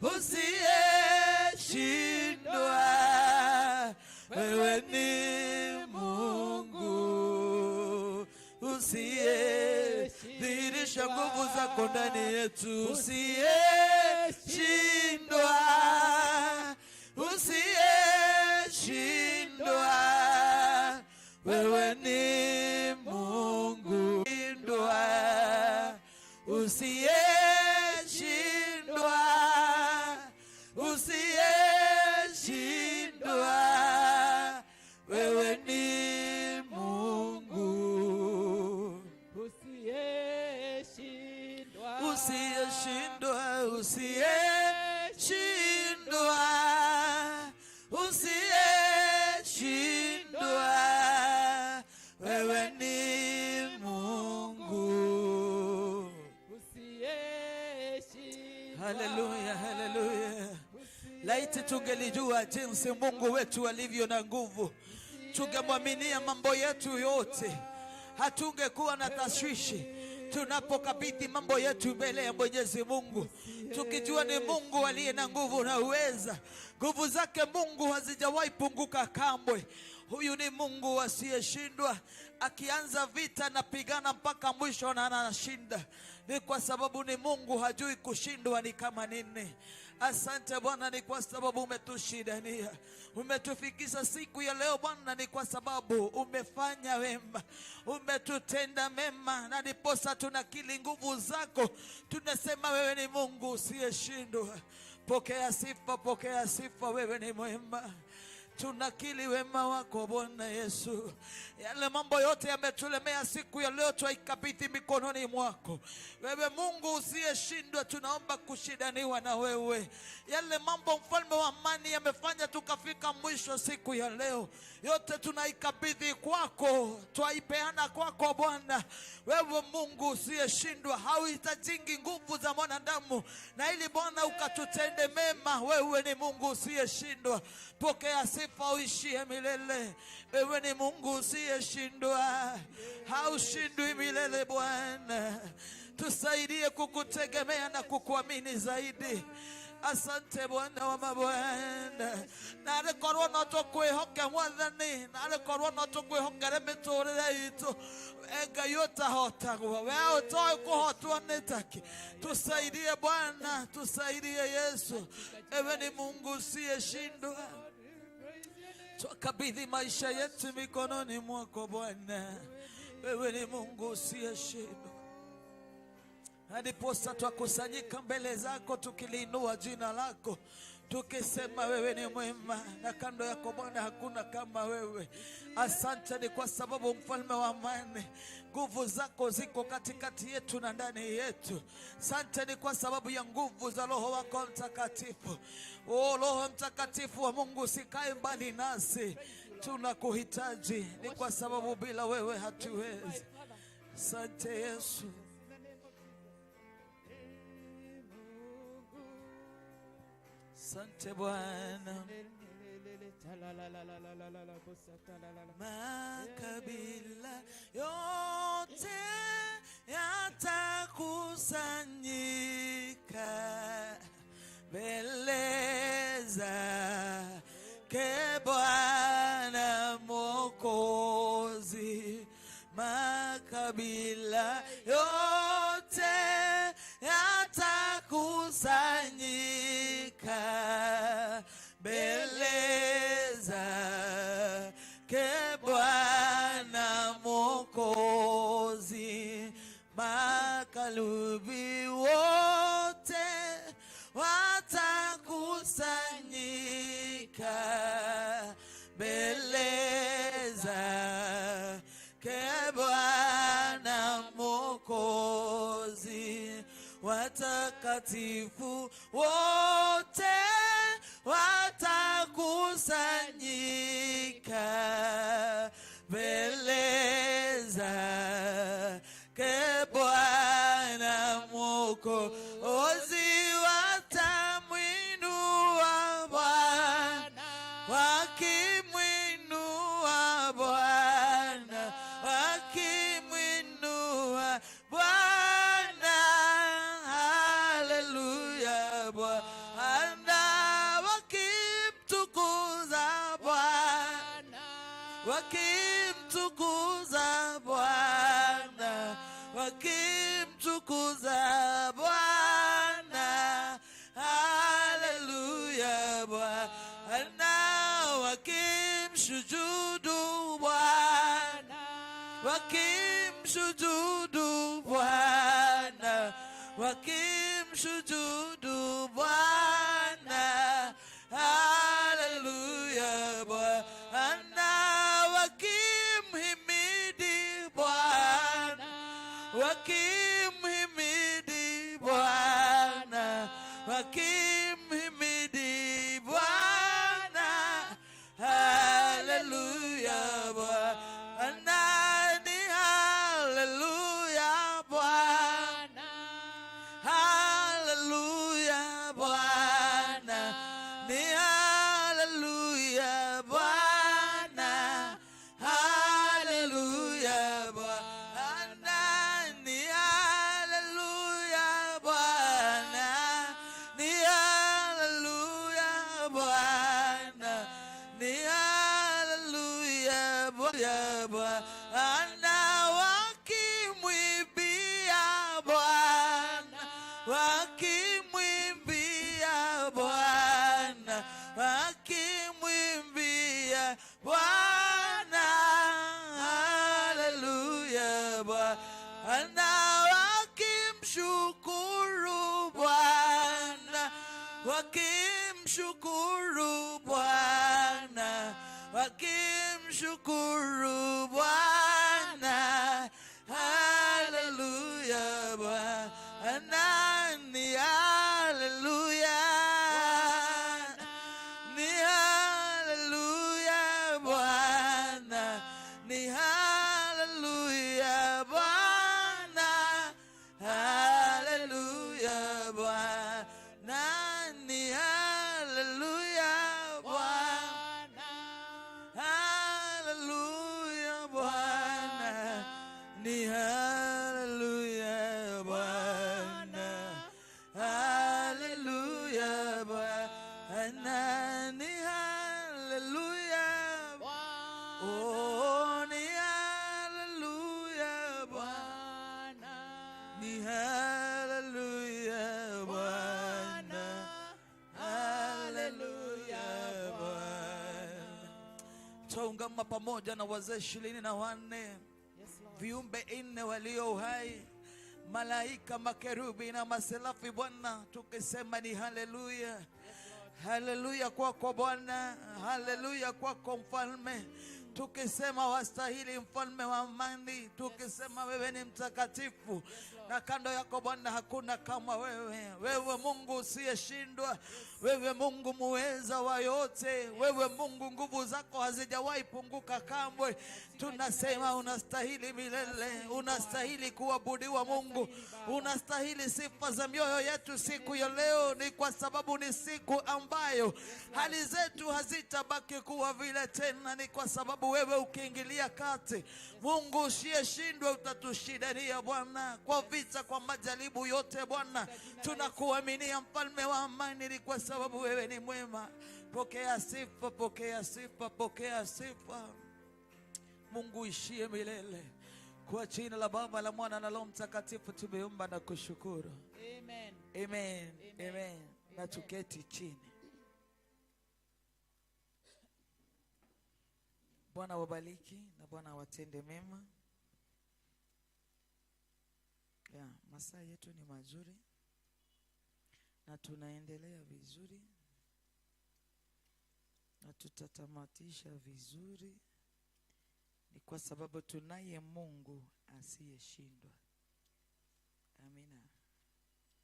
Usiyeshindwa, wewe ni Mungu usiye dhihirisha nguvu zako ndani yetu, usiyeshindwa, usiyeshindwa, wewe ni Mungu, shindwa, usiyeshindwa, usiyeshindwa, wewe ni Mungu. Usiyeshindwa. Usiyeshindwa, usiyeshindwa, usiyeshindwa, wewe ni Mungu. Usiyeshindwa. Haleluya, haleluya. Laiti tungelijua jinsi Mungu wetu alivyo na nguvu, tungemwaminia mambo yetu yote, hatungekuwa na tashwishi tunapokabidhi mambo yetu mbele ya Mwenyezi Mungu, tukijua ni Mungu aliye na nguvu na uweza. Nguvu zake Mungu hazijawahi punguka kamwe. Huyu ni Mungu asiyeshindwa. Akianza vita anapigana mpaka mwisho na anashinda. Ni kwa sababu ni Mungu, hajui kushindwa ni kama nini. Asante Bwana, ni kwa sababu umetushindania, umetufikisha siku ya leo Bwana, ni kwa sababu umefanya wema, umetutenda mema, na ndiposa tunakiri nguvu zako, tunasema wewe ni Mungu usiyeshindwa. Pokea sifa, pokea sifa, wewe ni mwema. Tunakiri wema wako Bwana Yesu. Yale mambo yote yametulemea siku ya leo, twaikabidhi mikononi mwako. Wewe Mungu usiyeshindwa, tunaomba kushindaniwa na wewe. Yale mambo, mfalme wa amani, yamefanya tukafika mwisho siku ya leo, yote tunaikabidhi kwako, twaipeana kwako Bwana. Wewe Mungu usiyeshindwa, hauhitajingi nguvu za mwanadamu, na ili Bwana ukatutende mema. Wewe ni Mungu usiyeshindwa, pokea sifa uishie milele. Wewe ni Mungu usiyeshindwa, haushindwi milele Bwana. Tusaidie kukutegemea na kukuamini zaidi. Asante Bwana wa mabwana, narĩ korwo no tũkwĩhoke Mwathani, narĩ korwo no tũkwĩhokere mĩtũrĩre itũ. We Ngai ũtahotagwo, we ũtoĩ kũhotwo nĩ taki. Tusaidie Bwana, tusaidie Yesu. Ewe ni Mungu usiyeshindwa. Twakabidhi maisha yetu mikononi mwako Bwana. Wewe ni Mungu usiyeshindwa. Ndiposa twakusanyika mbele zako tukiliinua jina lako tukisema wewe ni mwema, na kando yako Bwana hakuna kama wewe. Asante ni kwa sababu mfalme wa amani, nguvu zako ziko katikati yetu na ndani yetu. Asante ni kwa sababu ya nguvu za Roho wako Mtakatifu. Oh, Roho Mtakatifu wa Mungu, usikae mbali nasi, tunakuhitaji. Ni kwa sababu bila wewe hatuwezi. Asante Yesu. Asante Bwana. Makabila yote yatakusanyika mbele zake Bwana Mwokozi. Makabila yote yatakusanyika mbele zake Bwana Mwokozi. Makalubi wote watakusanyika mbele zake Bwana Mwokozi. Watakatifu wote watakusanyika mbele zake Bwana Mwokozi. Watamwinua Bwana, wakimwinua Bwana, wakimwinua Bwana, haleluya Bwana. Bwana, wakimtukuza Bwana, wakimtukuza Bwana, wakimtukuza Bwana, haleluya Bwana, wakimshujudu Bwana, wakimshujudu Bwana, wakimshujudu Bwana, haleluya Bwana, wakimhimidi Bwana, wakimhimidi Bwana, wakimhimidi Bwana, haleluya Bwana, ni haleluya Bwana, haleluya Bwana, ni haleluya Bwana, haleluya Bwana, ni haleluya Bwana, ni haleluya Bwana, ni haleluya Bwana, wakimwimbia Bwana, wakimwimbia Bwana, wakimwimbia Bwana, haleluya Bwana, wakimshukuru Bwana, wakimshukuru Bwana, wakimshukuru Bwana, haleluya Bwana, ni haleluya, ni haleluya Bwana, ni haleluya Bwana, haleluya Bwana, ni haleluya Bwana, haleluya Bwana, ni haleluya Bwana, haleluya Bwana, ni haleluya, oh, ni haleluya Bwana, ni haleluya Bwana, haleluya Bwana. Twaungama pamoja na wazee 24, viumbe 4 walio uhai, malaika, makerubi na maselafi Bwana, tukisema ni haleluya. Haleluya kwako Bwana, haleluya kwako Mfalme, tukisema wastahili Mfalme wa amani, tukisema wewe ni mtakatifu, na kando yako Bwana hakuna kama wewe. Wewe Mungu usiyeshindwa, wewe Mungu muweza wa yote, wewe Mungu nguvu zako hazijawahi punguka kamwe. Tunasema unastahili milele, unastahili kuabudiwa Mungu, unastahili sifa za mioyo yetu siku ya leo. Ni kwa sababu ni siku ambayo hali zetu hazitabaki kuwa vile tena, ni kwa sababu wewe ukiingilia kati, Mungu usiyeshindwa, utatushindania Bwana kwa vita, kwa majaribu yote Bwana. Tunakuaminia Mfalme wa amani, ni kwa sababu wewe ni mwema. Pokea sifa, pokea sifa, pokea sifa, Mungu ishie milele. Kwa jina la Baba, la Mwana na Roho Mtakatifu tumeomba na kushukuru. Amen. Amen. Amen. Amen. Na tuketi chini. Bwana wabariki na Bwana awatende mema. Ya, masaa yetu ni mazuri na tunaendelea vizuri na tutatamatisha vizuri, ni kwa sababu tunaye Mungu asiyeshindwa. Amina.